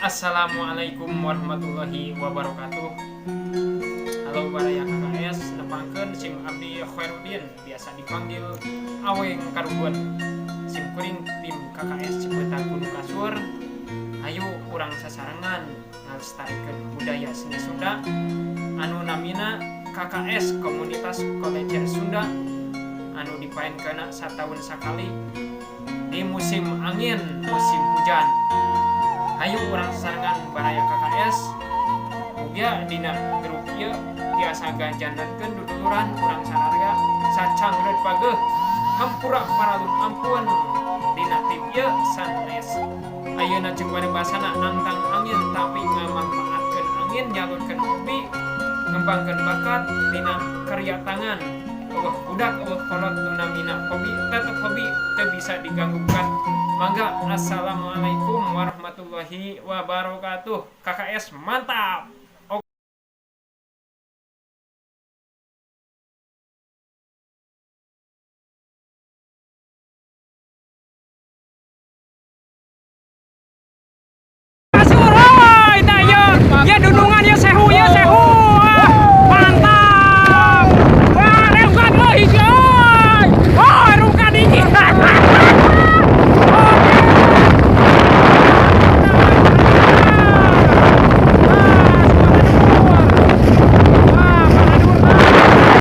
Assalamualaikum warahmatullahi wabarakatuh. Halo baraya KKS, nepangkeun sim abdi Khairudin, biasa dipanggil Aweng Karugun. Sim kuring tim KKS Cipeutag Gunung Kasur. Ayo urang sasarengan ngalestarikeun budaya seni Sunda anu namina KKS, Komunitas Kolecer Sunda, anu dipaenkeunna sataun sakali di musim angin, musim hujan. Ayo urang sasarengan, baraya KKS. Mugia dina grup ieu tiasa ngajantenkeun duduluran urang sararea sacangreud pageuh. Hampura paralun ampun dina tim ieu sanes ayeuna ceuk paribasana nangtang angin, tapi ngamanfaatkeun angin, nyalurkeun hobi, ngembangkeun bakat dina karya tangan. Euweuh budak, euweuh kolot, nu namina hobi tetep hobi, teu bisa diganggukan. Mangga, assalamualaikum warahmatullahi wabarakatuh. KKS mantap.